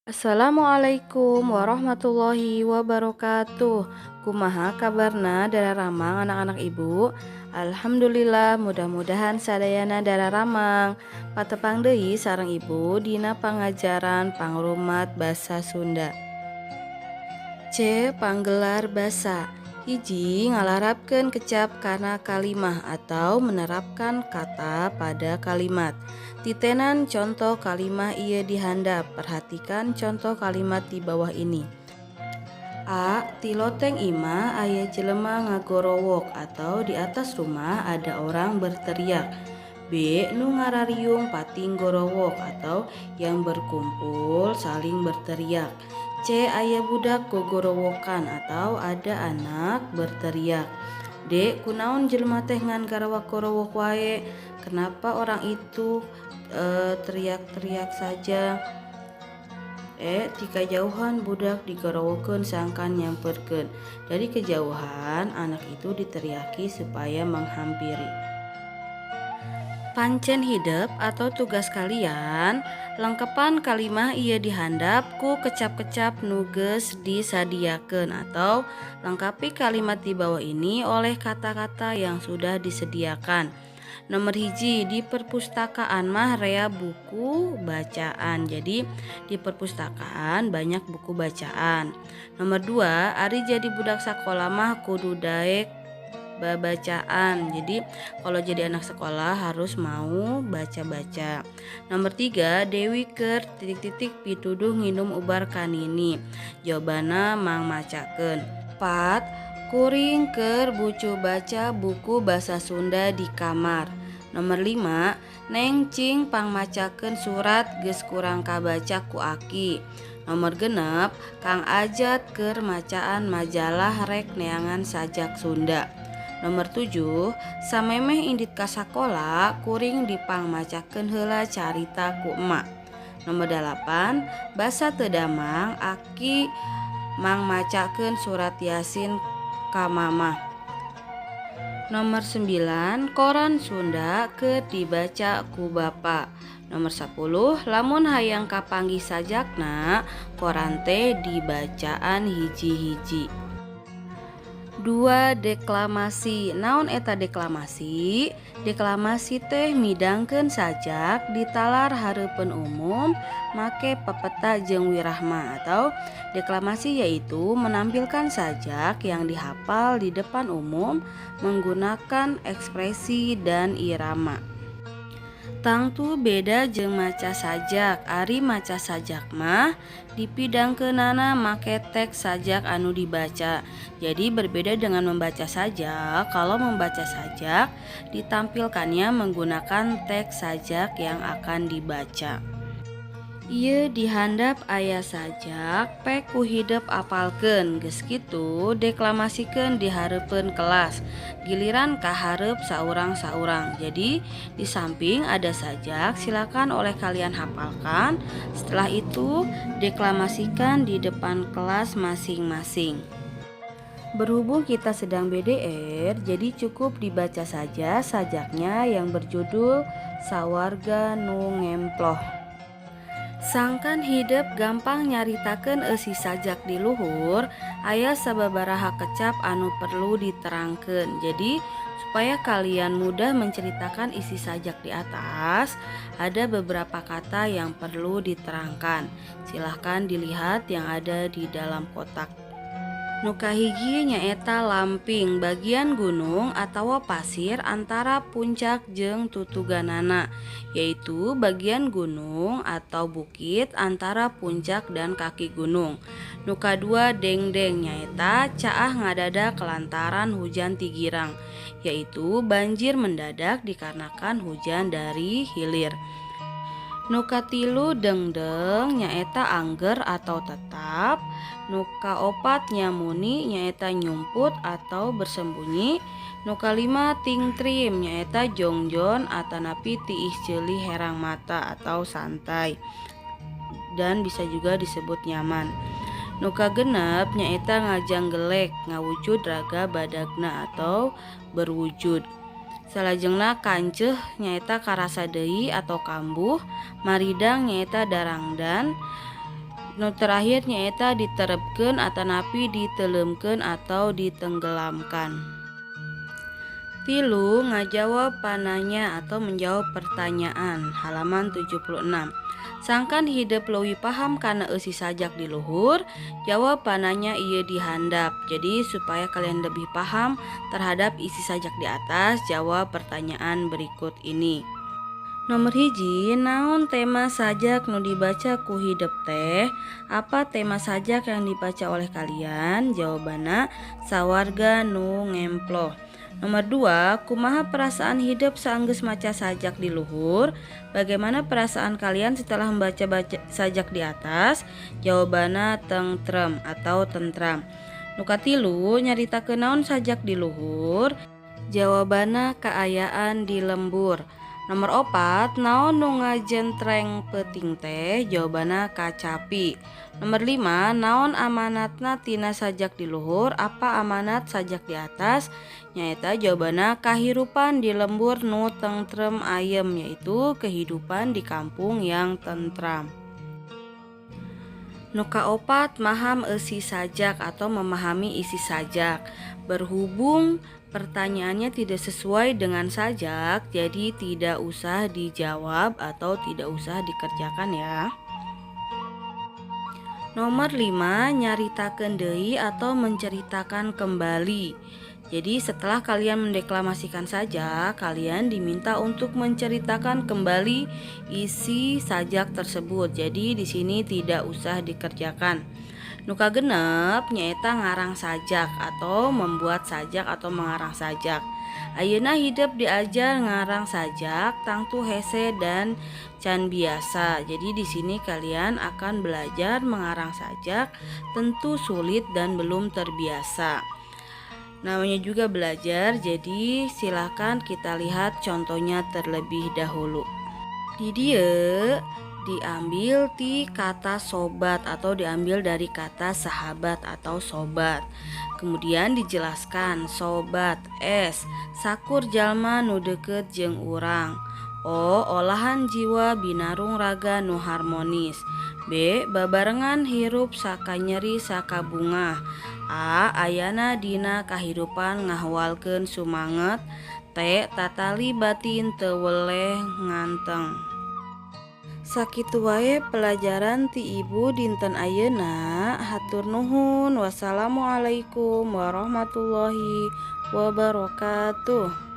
Assalamualaikum warahmatullahi wabarakatuh. Kumaha kabarna dararamang, anak-anak Ibu? Alhamdulillah, mudah-mudahan sadayana dararamang. Patepang deui sareng Ibu dina pangajaran pangrumat basa Sunda. C. Panggelar basa. 1, ngalarapkeun kecap kana kalimah atau menerapkan kata pada kalimat. Titenan contoh kalimah ieu di handap. Perhatikan contoh kalimat di bawah ini. A. Ti loteng imah aya jelema ngagorowok atau di atas rumah ada orang berteriak. B. Nu ngarariung pating gorowok atau yang berkumpul saling berteriak. C. Aya budak gogorowokan atau ada anak berteriak. D. Kunaon jelema teh ngan garawak gorowok wae? Kenapa orang itu teriak-teriak saja? E. Ti kajauhan budak digorowokeun sangkan nyamperkeun. Dari kejauhan anak itu diteriaki supaya menghampiri. Pancen hidep atau tugas kalian, lengkepan kalimah ieu di handap ku kecap-kecap nu geus disadiakeun atau lengkapi kalimat di bawah ini oleh kata-kata yang sudah disediakan. Nomor 1, di perpustakaan mah rea buku bacaan. Jadi di perpustakaan banyak buku bacaan. Nomor 2, ari jadi budak sakola mah kudu daek babacaan. Jadi kalau jadi anak sekolah harus mau baca-baca. Nomor 3, Dewi keur titik-titik pituduh nginum ubar ka Nini. Jawabanna mangmacakeun. 4, kuring keur bucu baca buku basa Sunda di kamar. Nomor 5, Neng cing pangmacakeun surat geus kurang kabaca ku Aki. Nomor 6, Kang Ajat keur macaan majalah rek neangan sajak Sunda. Nomor 7, samemeh indit ka sakola kuring dipangmacakeun heula carita ku emak. Nomor 8, basa teu damang Aki mangmacakeun surat Yasin ka Mamah. Nomor 9, koran Sunda keur dibaca ku Bapa. Nomor 10, lamun hayang kapanggih sajakna, koran teh dibacaan hiji-hiji. 2, deklamasi. Naon eta deklamasi? Deklamasi teh midangkeun sajak ditalar hareupeun umum make pepeta jeung wirahma atau deklamasi yaitu menampilkan sajak yang dihafal di depan umum menggunakan ekspresi dan irama. Tangtu beda jeung maca sajak. Ari maca sajak mah dipidangkeunana make teks sajak anu dibaca. Jadi berbeda dengan membaca sajak. Kalau membaca sajak ditampilkannya menggunakan teks sajak yang akan dibaca. Ieu di handap aya sajak, pek ku hidep apalkeun, geus kitu deklamasikeun di hareupeun kelas. Giliran ka hareup saurang-saurang. Jadi di samping ada sajak, silakan oleh kalian hafalkan. Setelah itu deklamasikan di depan kelas masing-masing. Berhubung kita sedang BDR, jadi cukup dibaca saja sajaknya yang berjudul Sawarga Nu Ngemploh. Sangkan hidep gampang nyaritakeun eusi sajak di luhur, aya sababaraha kecap anu perlu diterangkeun. Jadi supaya kalian mudah menceritakan isi sajak di atas, ada beberapa kata yang perlu diterangkan. Silahkan dilihat yang ada di dalam kotak. Nu kahiji nyaeta lamping, bagian gunung atawa pasir antara puncak jeung tutuganana, yaitu bagian gunung atau bukit antara puncak dan kaki gunung. Nu kadua dengdeng, nyaeta caah ngadadak lantaran hujan ti girang, yaitu banjir mendadak dikarenakan hujan dari hilir. Nu katilu dengdeng, nyaeta angger atau tetap. Nu kaopat nyamuni, nyaeta nyumput atau bersembunyi. Nu kalima tingtrim, nyaeta jongjon atanapi tiis ceuli herang mata atau santai dan bisa juga disebut nyaman. Nu kagenep nyaeta ngajanggelek, ngawujud raga badagna atau berwujud. Salajengna kanceuh, nyaeta karasa deui atau kambuh. Maridang nyaeta darangdan. Nu terakhir nyaeta diterebkeun atanapi diteleumkeun atau ditenggelamkan. 3, ngajawab pananya atau menjawab pertanyaan, halaman 76. Sangkan hidep leuwih paham kana eusi sajak di luhur, jawab pananya ieu di handap. Jadi supaya kalian lebih paham terhadap isi sajak di atas, jawab pertanyaan berikut ini. Nomor 1, naon tema sajak nu dibaca ku hidep teh? Apa tema sajak yang dibaca oleh kalian? Jawabanna, sawarga nu ngemploh. Nomor 2, kumaha perasaan hidep saenggeus maca sajak di luhur? Bagaimana perasaan kalian setelah membaca-baca sajak di atas? Jawabanna, tengtrem atau tentram. Nu katilu, nyaritakeun naon sajak di luhur? Jawabanna, kaayaan di lembur. Nomor 4, naon nu ngajentreng peuting teh? Jawabanna, kacapi. Nomor 5, naon amanatna tina sajak di luhur? Apa amanat sajak di atas? Nyaeta jawabanna, kahirupan di lembur nu tentrem ayem, yaitu kehidupan di kampung yang tentram. Nu kaopat, maham eusi sajak atau memahami isi sajak. Berhubung pertanyaannya tidak sesuai dengan sajak, jadi tidak usah dijawab atau tidak usah dikerjakan ya. Nomor 5, nyaritakeun deui atau menceritakan kembali. Jadi setelah kalian mendeklamasikan sajak, kalian diminta untuk menceritakan kembali isi sajak tersebut. Jadi di sini tidak usah dikerjakan. Nu kagenep nyaeta ngarang sajak atau membuat sajak atau mengarang sajak. Ayeuna hidep diajar ngarang sajak, tangtu hese dan can biasa. Jadi di sini kalian akan belajar mengarang sajak, tentu sulit dan belum terbiasa. Namanya juga belajar, jadi silakan kita lihat contohnya terlebih dahulu. Di dieu diambil ti kata sobat atau diambil dari kata sahabat atau sobat. Kemudian dijelaskan sobat, S, sakur jalma nu deukeut jeung urang. O, olahan jiwa binarung raga nu harmonis. B, babarengan hirup sakanyeri sakabungah. A, ayana dina kahirupan ngahualkeun sumanget. T, tatali batin teu weleh nganteng. Sakitu wae pelajaran ti Ibu dinten ayeuna. Hatur nuhun. Wassalamualaikum warahmatullahi wabarakatuh.